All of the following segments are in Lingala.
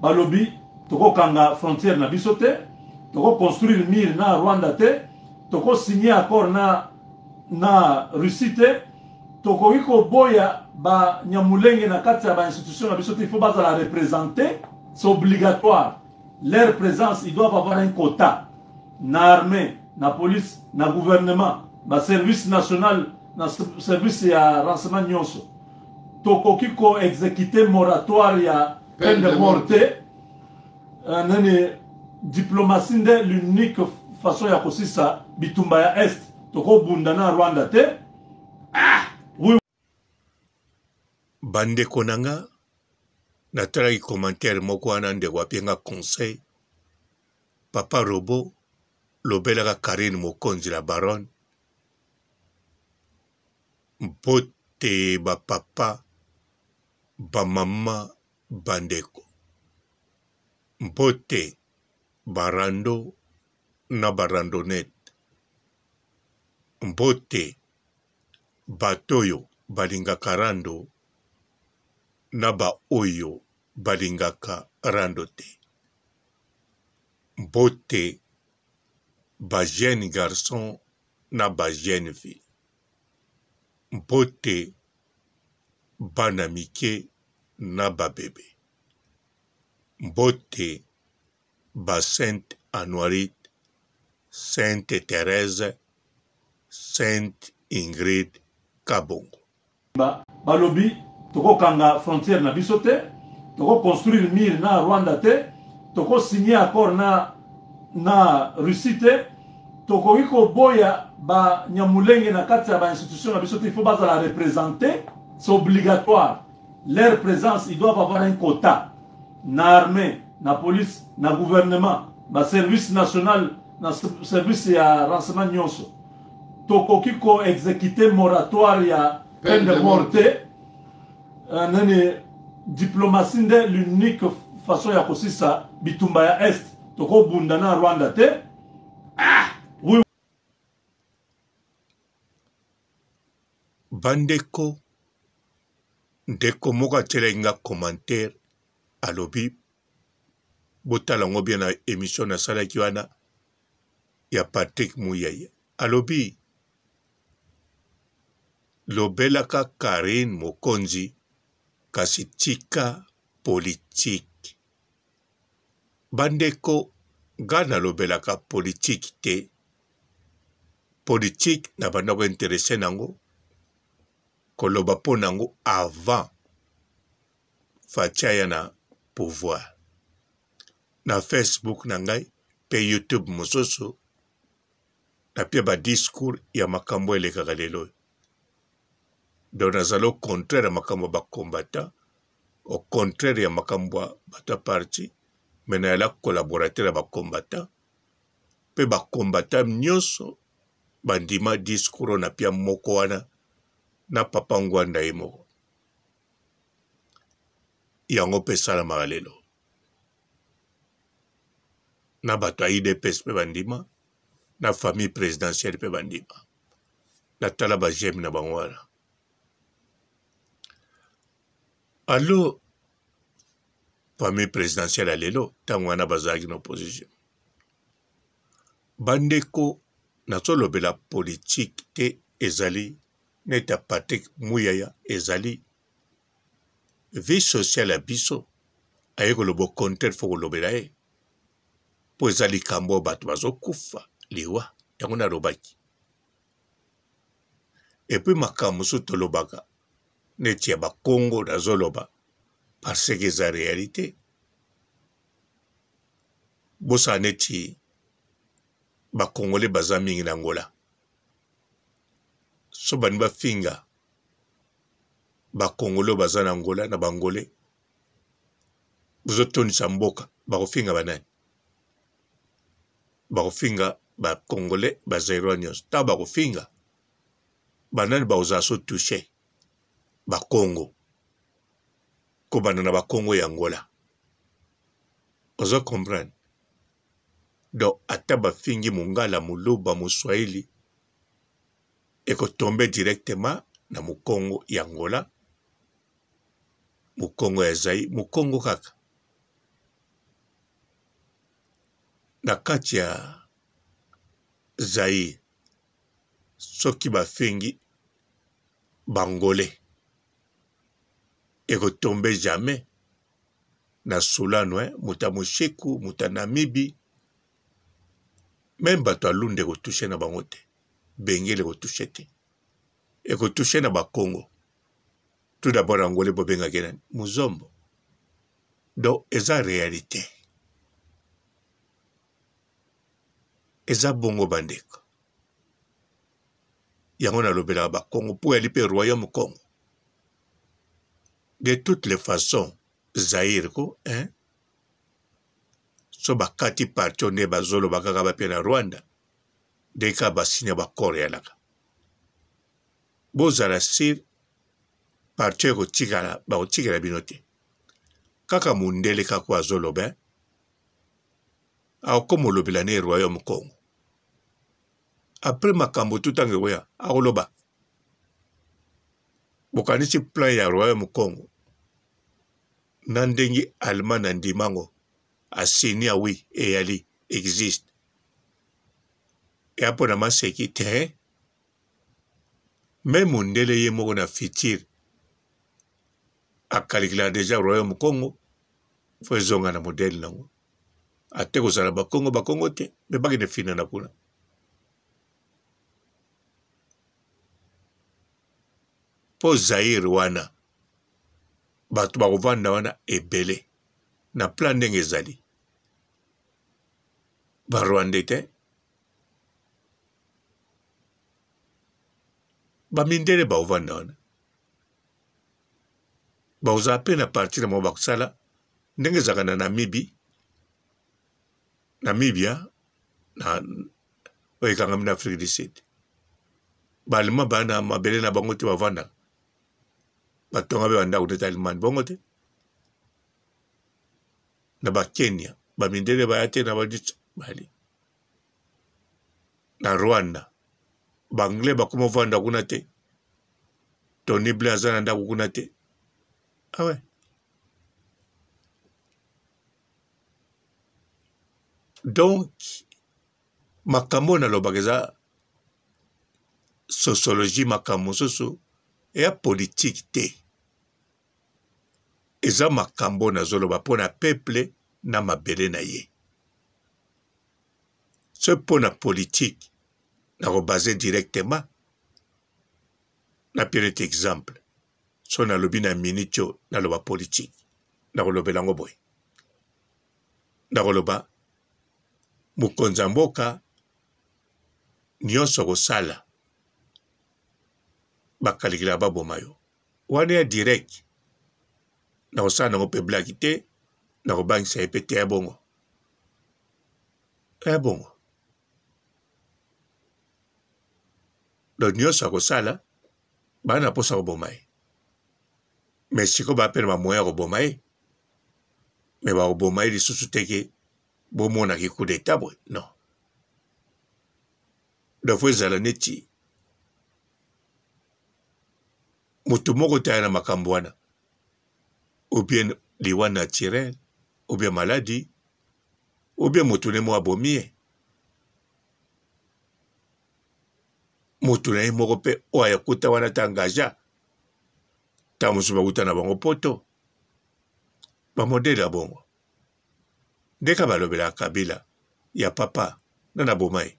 Balobi tokokanga frontière na biso te, toko construire mur na Rwanda te, toko signer accord na Russie te, tokoki koboya ba Nyamulenge na kati ya ba institution na biso te, il faut bazala représenter, c'est obligatoire. Leur présence, ils doivent avoir un quota na armée, na police, na gouvernement, ba service national, na service ya renseignement nyonso. Tokoki ko exécuter moratoire ya peine de mort te. Nani diplomatie nde l'unique façon ya kosisa bitumba ya Est. Tokobunda na Rwanda te. Ah! Oui. Bandeko na nga, natalaki commentaire moko wana ndeko apie nga conseil, papa robot lobelaka Carine Mokonzi la baronne Mbote ba papa, ba mama, ba ndeko. Mbote ba rando na ba randonnette. Mbote bato oyo balingaka rando na ba oyo balingaka rando te. Mbote ba jeunes garçons na ba jeunes filles. Mbote bana mike na ba bebe. Mbote ba Sainte Anuarite, Sainte Therèse, Sainte Ingrid Kabongo. Balobi tokokanga frontière na biso te, toko construire mur na Rwanda te, toko signer accord na Russie te, tokoki koboya ba Nyamulenge na kati ya ba institution na biso te, il faut bazala représenter, c'est obligatoire. Leur présence, ils doivent avoir un quota na armée, na police, na gouvernement, ba service national, na service ya renseignement nyonso. Tokoki ko exécuter moratoire ya peine de mort te. Nani diplomatie nde l'unique façon ya kosisa bitumba ya Est. Tokobunda na Rwanda te. Ah! Oui. Bandeko, ndeko moko atielaki nga commentaire alobi botala yango bien na emission nasalaki wana ya Patrick Muyaya alobi lobelaka Carine Mokonzi kasi tika politique. Bandeko nga nalobelaka politique te, politique na banda ko interesse nango koloba mpo nango avant Fatshi aya na pouvoir. Na Facebook na ngai mpe YouTube mosusu napia ba discours ya makambo elekaka lelo oyo. Donc nazali au contraire ya makambo ya ba combattants, au contraire ya makambo ya bato ya parti, mais nazala collaborateur ya ba combattants mpe ba combattants nyonso bandima discours oyo napia moko wana na papa Ngwanda ye moko. Yango mpe esalamaka lelo. Na bato ya UDPS mpe bandima, na famille presidentielle mpe bandima. Natala ba j'aime na bango wana. Allo famille presidentielle ya lelo ntango wana bazalaki na opposition. Bandeko nazolobela politique te ezali neti ya Patrick Muyaya ezali vie sociale ya biso aye koloba au contraire faut kolobela ye mpo eza likambo oyo bato bazokufa liwa yango nalobaki epuis makambo mosusu tolobaka neti ya bakongo nazoloba parce que eza realite bosala neti bakongole baza mingi na Angola so bani bafinga ba congolais oyo baza na Angola na ba angolais bozotondisa mboka bakofinga banani bakofinga ba congolais ba zairois nyonso ntango bakofinga banani bakozala so touche ba congo kobanda na ba congo ya Angola ozo comprendre donc ata bafingi mongala moluba moswahili eko tomber directement na mukongo ya Angola, mukongo ya Zaïre, mukongo kaka. Na kati ya Zaïre soki bafingi b'angolais eko tomber jamais na Solano hein, moto ya Mosheku, moto ya Namibi, meme bato ya Lunda eko toucher na bango te, Benguela eko toucher te, eko toucher na ba Kongo. Tout d'abord Angolais bobengaki nani? Muzombo. Donc eza realite. Eza bongo bandeko. Yango nalobelaka ba Kongo mpo yali mpe royaume Kongo. De toutes les façons Zaïre ko hein? So bakati parti oyo nde bazoloba kaka bapia na Rwanda nde kaka basinya bakor yalaka. Bozala sur parti oyo ekotikala bakotikela bino te. Kaka mundele kaka oyo azoloba hein? Akokoma olobela ne royaume Kongo. Après makambo tout ntango ekoya akoloba. Bokanisi plan ya royaume Kongo na ndenge Allemagne andima yango asinia oui eyali existe eya mpo na maseki te me mondele ye moko na futur akalikilaka deja royaume Kongo fo ezonga na modele nango ate kozala bakongo bakongo te me bakende finana kuna mpo Zaire wana bato bakovanda wana ebele na plan ndenge ezali ba Rwandais te ba mindele bakovanda wana bakozala mpe na parti na bango bakosala ndenge ezalaka na Namibie Namibia na oyo ekangami na Afrique du Sud ba allemand baya na mabele na bango te bavandaka batonga mpe bandako neti Allemagne bongo te na ba Kenya ba mindele baya te na ba bali na Rwanda ba anglais bakoma ovanda kuna te Tony Blair aza na ndako kuna te awe ah donc makambo oyo nalobaka eza sociologie makambo mosusu eya politike te eza makambo oyo nazoloba mpo na peuple na mabele na ye soki mpo na politike nakobase directement na neti exemple so nalobi na minute oyo naloba politike nakolobela yango boye nakoloba mokonzi ya mboka nyonso akosala bakalikila baboma yo wana ya direct nakosala nango mpe blaki te nakobangisa ye mpe te ya bongo ya bongo donc nyonso akosala baa na mposa koboma ye me sikoyo baa mpe na bamoyen ya koboma ye me bakoboma ye lisusu te ke bomonaki coup d'etat boye non donc fo ezala neti moto moko te aya na makambo wana ou bien liwa naturel ou bien maladie ou bien moto ne moko abomi ye moto na ye moko mpe oyo akuta wana ta engagea ntango mosusu bakuta na bango poto bamodele ya bongo ndeka balobelaka kabila ya papa na na boma ye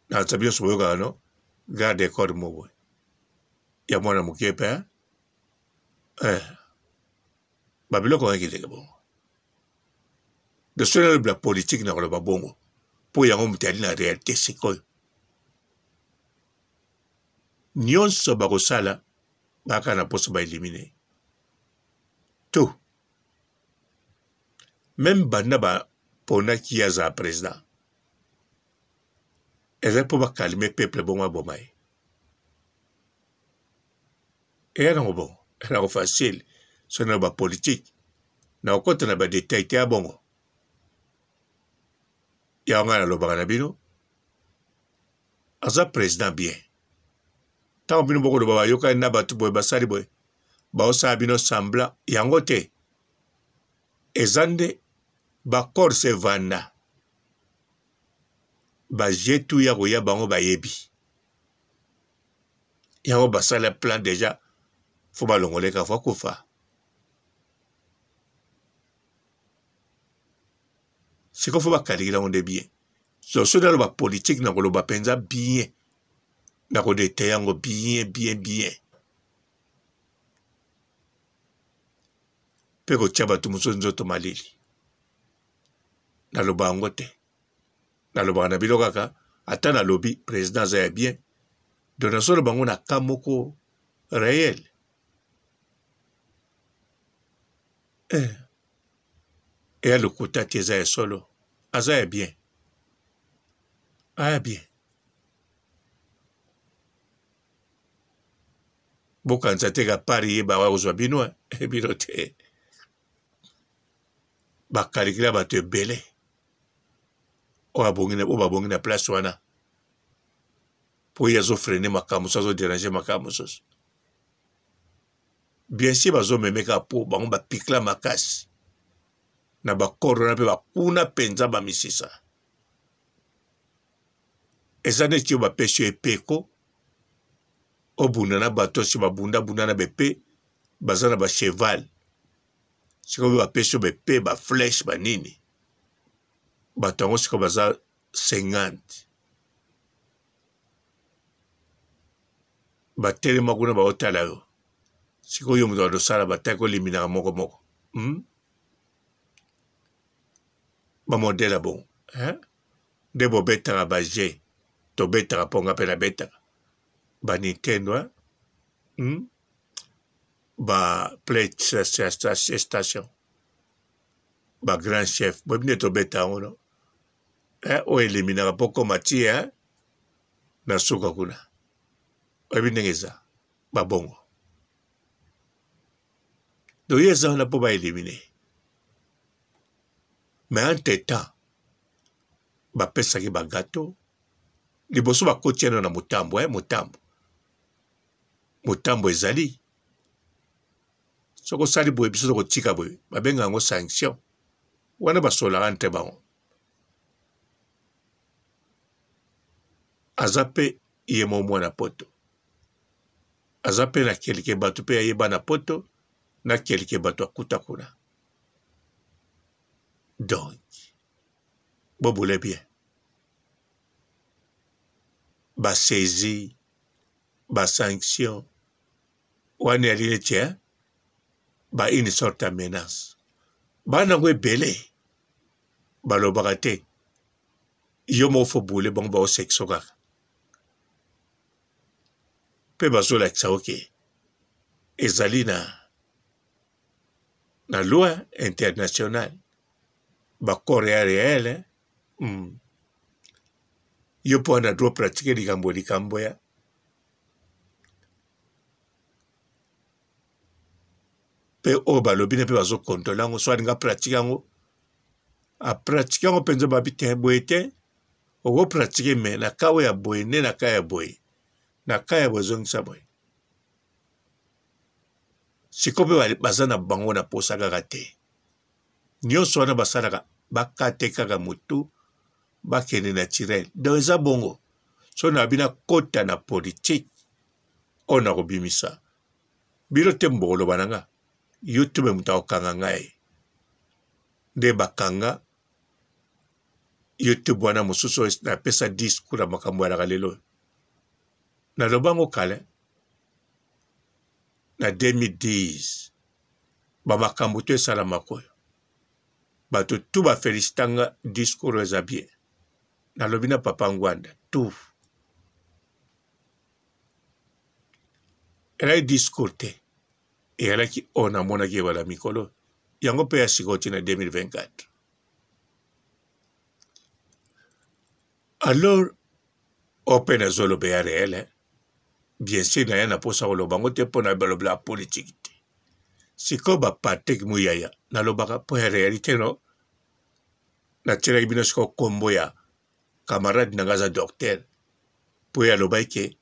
na nsabi nyonso boyokaka no garde corps mo boye ya mwana moke mpe eh. babiloko wana ekendeke bongo de soki nalobela politike nakoloba bongo mpo yango moto ali na realite sikoyo nyonso bakosala baka na mposa baelimine to meme banda baponaki ye azala president ezali mpo bakalime peuple bongo aboma ye eya nango bongo nango facile soki na bapolitike nakokota na badetail te ya bongo yango ngai nalobaka na bino aza president bien ntango bino bokoloba bayokani na bato boye basali boye baosala bino semblant yango te eza nde. Ba corps evanda. Ba jeux tout ya koya bango bayebi. Yango basala plan dejà faut balongola ye kaka faut akufa. Sikoyo faut bakalikila yango nde bien. Soso naloba politique na koloba mpenza bien. Na kodetaye yango bien bien bien. Mpe kotia bato mosusu nzoto malili. Naloba yango te. Nalobaka na bino kaka ata nalobi president aza ya bien. Donc nazoloba yango na cas moko reel. Eh. Eya lokuta te eza ya solo. Aza ya bien. Aya bien. Bokanisa te ka pari ye bawa kozwa bino eh, bino te. Bakalikila bato ebele oyo abongi na oyo babongi na place wana mpo ye azo freine makambo mosusu azo derange makambo mosusu. Bien sûr bazo meme kaka po bango ba pikla makasi na ba corps wana pe bakuna penza ba misisa. Eza neti yo bapesi yo epeko obunda na bato osi babunda bunda na bepe baza na ba cheval sikoyo bapesi yo bepe ba flèche ba nini bato yango sikoyo baza 50 Batelema kuna baotala yo. Sikoyo yo moto akosala bataki oliminaka moko moko. Hmm? Ba modèle ya bongo. Hein? Nde bobetaka ba jeux. Tobetaka mpo nga mpe nabetaka. Ba Nintendo, hein? Hmm? Ba PlayStation. Ba grand chef. Boyebi nde tobeta yango no? Eh, oyo eliminaka mpo koma ti, hein? Na suka kuna. Oyebi ndenge eza babongo. Donc ye eza wana mpo ba eliminer. Mais entre temps bapesaki ba gateau liboso bakoti yano na motambo eh, motambo motambo ezali soki osali boye biso tokotika boye babenga yango sanction wana basololaka entre bango Aza pe ye moko mwana poto. Aza pe na quelque batu pe ayeba na poto na quelque batu akuta kuna. Donc bo boule bien. Ba saisie, ba sanction wana eyali neti hein ba une sorte ya menace. Bana yango ebele balobaka te. Yo moko faut boule bango bao sekiso kaka pe bazolakisa yo ke ezali na na loi internationale ba corps ya reel mm. Yo mpo wana droit pratique likambo likambo ya mpe oyo balobi na mpe bazokontrole yango so alinga pratique yango A pratiquer yango penza babi te boye te oko pratiquer mais na cas oyo ya boye nde na cas ya boye na cas ya boye zongisa boye sikoyo mpe baza na bango na posa kaka te nyonso wana basalaka bakate kaka motu bakende naturel donc eza bongo so na bino akota na politike oyo nakobimisa bino te mbokoloba na nga youtube moto akokanga ngai nde bakanga youtube wana mosusu oyo napesa discours ya makambo yalaka lelo oyo naloba yango kala na 2010 bamakambo to esalamaka oyo bato tu bafelisita nga discours oyo eza bien nalobi na papa ngwanda tout elaki discours te Eyalaki oyo namonaki ebala mikolo yango mpe ya sikoyo ti na 2024. Alors oyo mpe nazoloba ya reel eh? Bien sûr naya na mposa koloba yango te mpo na balobela politiki te. Sikoyo ba Patrick Muyaya nalobaka mpo ya realite no natielaki bino sikoyo kombo ya camarade na nga aza docteur mpo ye alobaki ke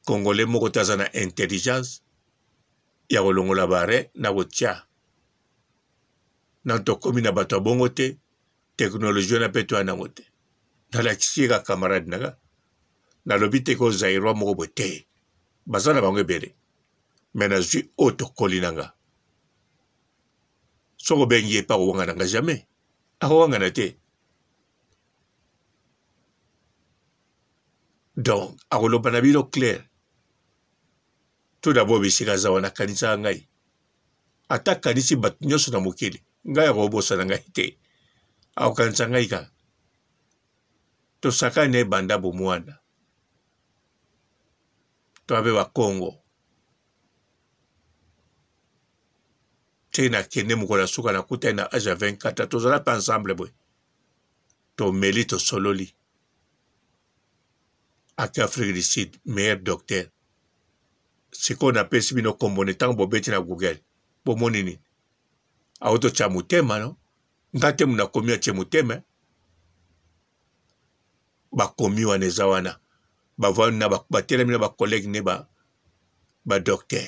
Congolais moko te aza na intelligence ya kolongola ba rein na kotia. Nanu tokomi na bato ya bongo te. Technologie wana mpe toya nango te. Nalakisi ye kaka camarade na nga. Nalobi te ko Zaïrois moko boye te. Baza na bango ebele. Mais nazwi oyo tokoli na nga. Soki obengi ye mpe akowangana nga jamais. Akowangana te. Donc akoloba na bino clair. Tout d'abord bisika aza wana akanisaka ngai. Ata akanisi bato nyonso na mokili, ngai akobosana ngai te. Akokanisa ngai kaka. Tosakani na ye banda bomwana. Toa mpe bakongo. Te nakende mokolo ya suka nakutani na age ya 24 ans tozala mpe ensemble boye. Tomeli tosololi. Ake Afrique du Sud meilleur docteur. Sikoyo napesi bino kombo ne ntango bobeti na Google bomoni nini? Auto tya motema no? Nga te muna komi atie motema. Bakomi wana eza wana. Bavandi na batelemi na ba collègue ne ba ba docteur.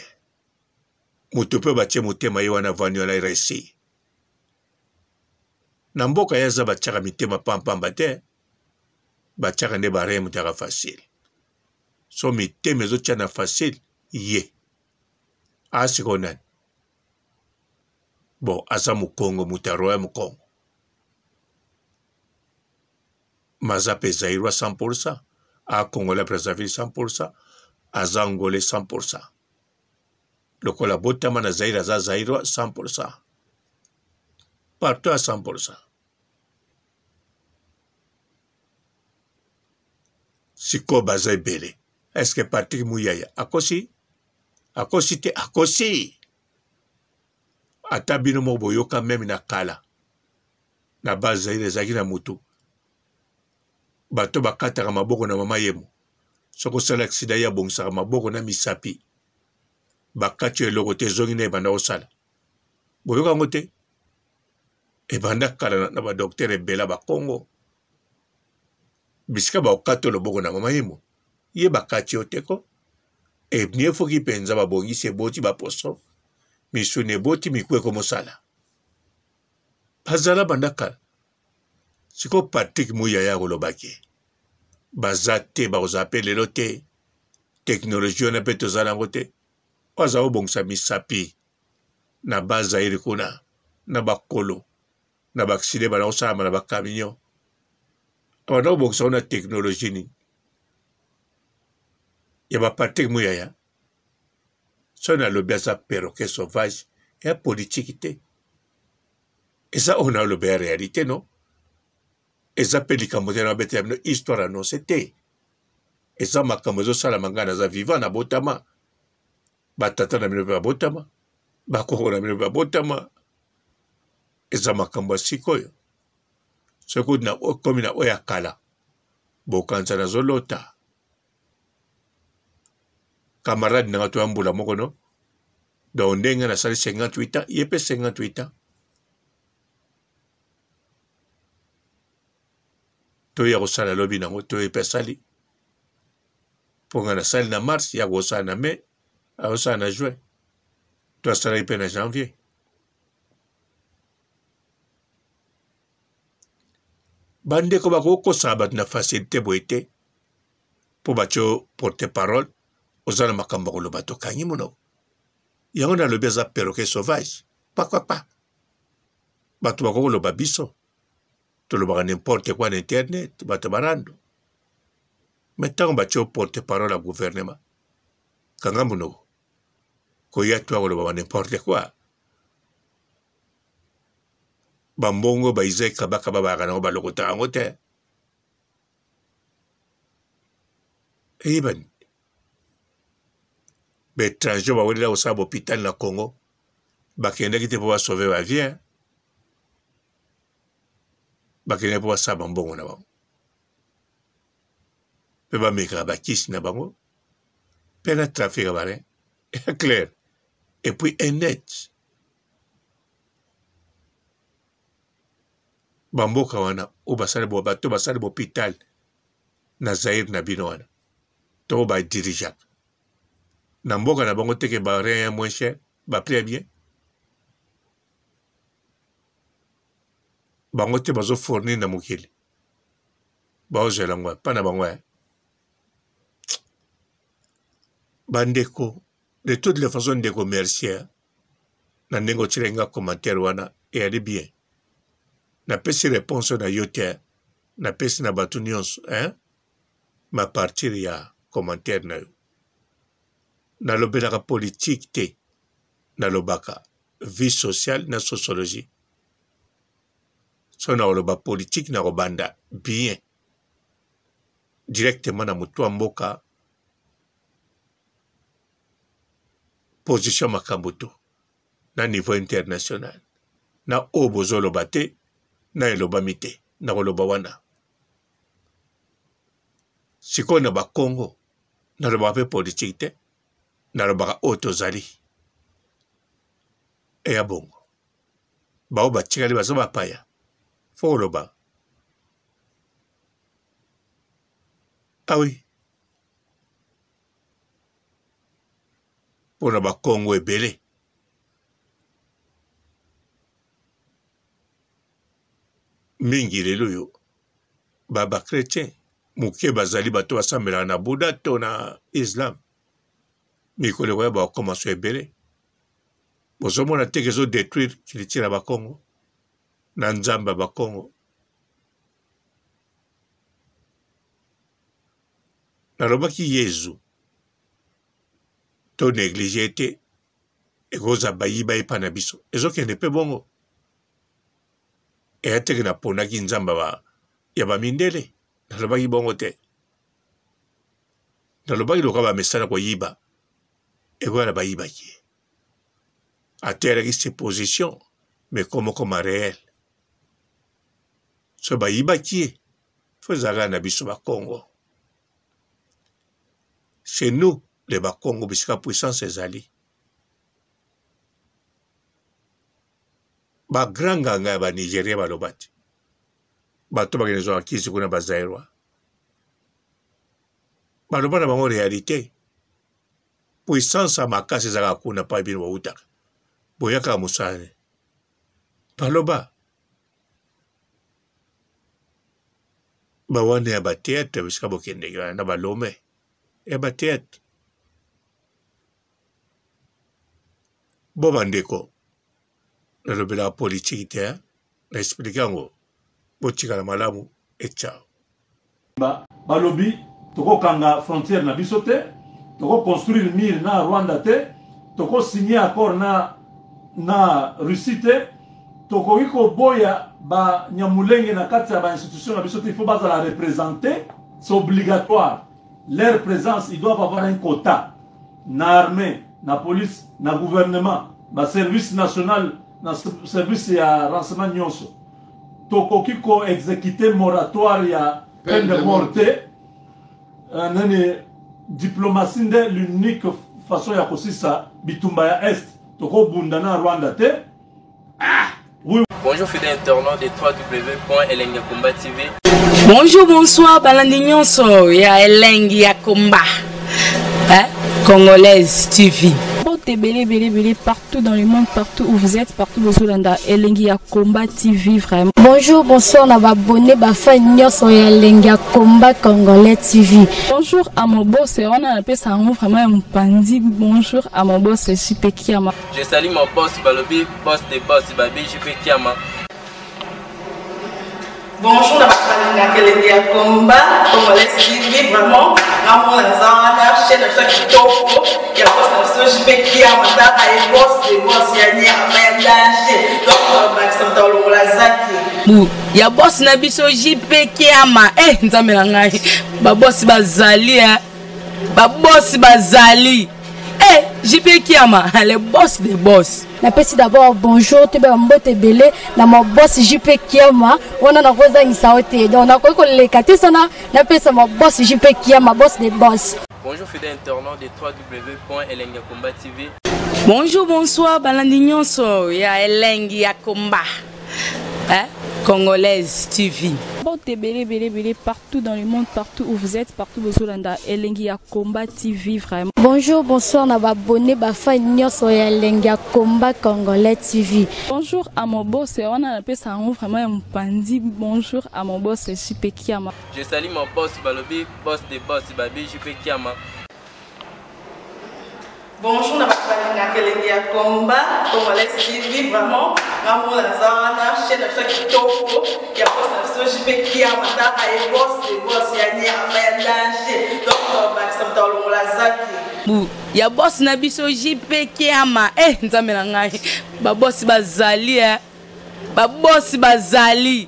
Moto mpe batie motema ye wana avandi wana resi. Na mboka ya za batiaka mitema pampamba te. Batiaka nde ba rein mutaka facile. So mitema ezotia na facile ye. A sikoyo nani? Bon aza mukongo moto ya royaume Kongo. Maza pe Zaïrois 100%, a Congolais Brazzaville 100%, aza Angolais 100%. Lokola botama na Zaïre aza Zaïrois 100%. Partout à 100%. Sikoyo baza ebele. Est-ce que Patrick Muyaya akosi? Akosi te, akosi. Ata bino moko boyoka meme na kala. Na bas Zaïre ezalaki na mutu. Bato bakataka maboko na mama yemo. Soki osala accident ye abongisaka maboko na misapi. Bakati yo eloko te ezongi na ebanda kosala. Boyoka yango te? Ebanda kala na ba docteur ebela ba Congo. Bisika bakokata loboko na mama yemo. Ye bakati yo te ko. Eniefoki mpenza babongisi eboti baposo. Misuni eboti miku ekomosala. Bazala banda kala. Sikoyo Patrick Muyaya akoloba ke baza te bakozala mpe lelo te. Teknoloji wana mpe toza na yango te. Oyo aza kobongisa misapi na bas Zaire kuna na bakolo na ba accident banda kosalama na ba camion abanda kobongisa yango na teknoloji nini ya ba Patrick Muyaya soki nalobi aza perroquet sauvage ya politiki te eza oyo naloba ya realite no eza mpe likambo te nabetela bino histoire annonce te eza makambo ezosalama ngai naza vivant nabotama batata na bino mpe babotama bakoko na bino mpe babotama eza makambo ya sikoyo soki okomi na oyo ya kala bokanisa nazolota camarade na nga toya mbula moko no donc ndenge nasali 58 ans ye mpe 58 ans toya kosala lobi nango toye mpe asali mpo nga nasali na mars ya kosala na mai akosala na juin to asalaki mpe na janvier bandeko bakokosaka bato na facilité boye te mpo batyo porte parole oza na makambo ya koloba tokangi monoko yango nalobi aza perroquet sauvage pakwapa bato bakoki koloba biso tolobaka n'importe quoi na internet bato barando me ntango batye yo porte parole ya gouvernement kanga monoko koya to ya koloba ba n'importe quoi bambongo ba Isaac Kabaka babayaka nango balokotaka yango te eyebani baétranger bawelela kosala bopital na Congo bakendaki te mpo basauve bavie bakendaki mpo basala bambongo na bango mpe bamekaka bakisi na bango mpe na trafic ya barin clair et puis un net bamboka wana oyo basali bato basali bopital na Zaire na bino wana to badirigeaka na mboka na bango teke ba rein ya moins cher ba prix ya bien. Bango te bazo fournir na mokili. Baozela yango epa na bango. Bandeko, de toutes les façons ndeko merci na ndenge otielaki nga commentaire wana eyali bien. Napesi reponse na yo te, napesi na bato nyonso hein? Ma partir ya commentaire na yo. Nalobelaka politique te, nalobaka vie sociale na sociologie. Soki nakoloba politique nakobanda bien directement na moto ya mboka position makambo to na niveau international na oyo bozoloba te na elobami te nakoloba wana sikoyo na bakongo nalobaka mpe politike te nalobaka oyo tozali eya bongo baoyo batikali baza bapaya fo koloba awi ah mpo na bakongo ebele mingi lelo oyo ba ba chretien moke bazali bato basambelaka na Buddha to na Islam mikolo ekoya bakokoma so ebele bozomona te ke ezo detruire culture ya bakongo na nzambe ya bakongo nalobaki yezu to neglige te ekozala bayiba epa na biso ezokende mpe bongo eya teke naponaki nzambe ya bamindele nalobaki bongo te nalobaki lokola bamesana koyiba ekoya na bayibaki ye atelaki supposition mais komokoma réel so bayibaki ye fo ezalaka na biso bakongo chez nous le bakongo bisika puissance ezali Ba grand nganga ya ba Nigerien baloba te. Bato bakende zwa kisi kuna ba Zaïrois. Baloba na bango realite. Puissance ya makasi ezalaka kuna pa bino bawutaka. Boyaka mosala ne. Baloba. Ba wana ya ba theatre bisika bokendeke wana na ba Lome ya ba theatre. Bo bandeko nalobelaka politique te hein? Na explique yango botikala malamu et ciao. Balobi tokokanga frontière na biso te, toko construire mur na Rwanda te, toko signer accord na na Russie te, tokoki koboya ba Nyamulenge na kati ya ba institution na biso te, il faut bazala représenter, c'est obligatoire. Leur présence, ils doivent avoir un quota na armée, na police, na gouvernement, ba service national, na service ya renseignement nyonso. Tokoki ko exécuter moratoire ya peine de mort te. Euh, nani diplomatie nde l'unique façon ya kosisa bitumba ya est. Tokobunda na Rwanda te. Ah oui. Bonjour fidèles internautes de www.elengiyakomba TV. Bonjour, bonsoir, balandi nyonso ya Elengi ya Komba. Hein? Congolaise TV. Mbote ebele ebele ebele partout dans le monde, partout où vous êtes, partout bozolanda Elengi ya Combat TV vraiment. Bonjour, bonsoir na ba abonnés, ba fans nyonso ya Elengi ya Combat Congolais TV. Bonjour à mon boss, wana napesa yango vraiment ya mopanzi. Bonjour à mon boss JP Kiama. Je salue mon boss balobi boss de boss babi JP Kiama. Bonjour na bato balingaka elengi ya combat congolais TV vraiment ngamona naza wana chaîne na biso ya kitoko ya boss na biso JP Kiama tala ye boss de boss ya nyama ya danger donc bakisa moto alongola zaki bu ya boss na biso JP Kiama eh nzambe na ngai ba boss bazali eh ba boss bazali eh JP Kiama le boss de boss napesi d'abord bonjour toyeba mbote ebele na ma boss JP Kiama wana nakozangisa yo te donc nakoki koleka te sana napesa ma boss JP Kiama boss de boss. Bonjour fidèle internaute de www.elengiyakomba TV. Bonjour, bonsoir, balandi nyonso ya Elengi ya Komba. eh? Congolaise TV. Mbote ebele ebele ebele partout dans le monde, partout où vous êtes, partout bozolanda Elengi ya Combat TV vraiment. Bonjour, bonsoir na ba abonné ba fan nyonso ya Elengi ya Combat Congolais TV. Bonjour à mon boss, wana napesa yango vraiment ya mopandi. Bonjour à mon boss JP Kiama. Je salue mon boss balobi boss de boss babi JP Kiama. Bonjour na bato balingaka elengi ya combat congolais TV, vraiment nga mona naza wana chaîne na biso ya kitoko ya boss na biso JP Kiama, taka ye boss de boss ya nyama ya danger, donc tobakisa moto alongola zaki bu ya boss na biso JP Kiama. Eh nzambe na ngai, babosi bazali eh. Babosi bazali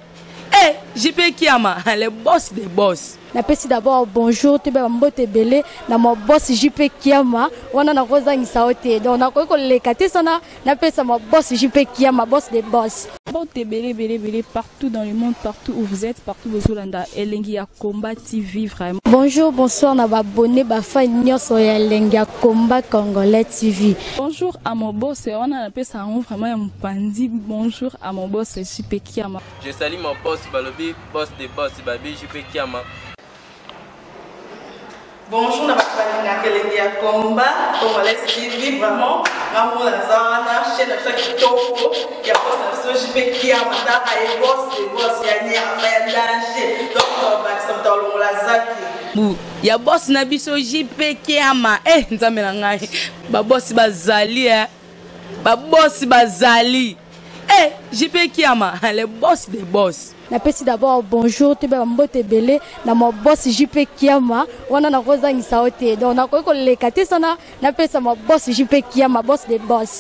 eh, JP Kiama le boss des boss. Napesi d'abord bonjour toyeba bambote ebele na ma boss JP Kiama, wana nakozangisa yo te, donc nakoki koleka te sana napesa ma boss JP Kiama, boss de boss. Mbote ebele ebele ebele partout dans le monde, partout où vous êtes, partout bozolanda Elengi ya Combat TV vraiment. Bonjour, bonsoir na ba abonné ba fan nyonso ya Elengi ya Combat Congolais TV. Bonjour à mon boss, wana napesa yango vraiment ya mopandi. Bonjour à mon boss JP Kiama. Je salue mon boss balobi boss de boss babi JP Kiama. Bonjour na bato balingaka elengi ya combat congolais TV, vraiment nga mona naza wana chaîne na biso ya kitoko ya boss na biso JP Kiama, taka ye boss de boss ya nyama ya danger, donc tobakisa moto alongola zaki bu ya boss na biso JP Kiama. Eh nzambe na ngai, babosi bazali eh. Babosi bazali eh, JP Kiama le boss des boss. Napesi d'abord bonjour toyeba bambote ebele na ma boss JP Kiama, wana nakozangisa yo te, donc nakoki koleka te sana napesa ma boss JP Kiama, boss de boss.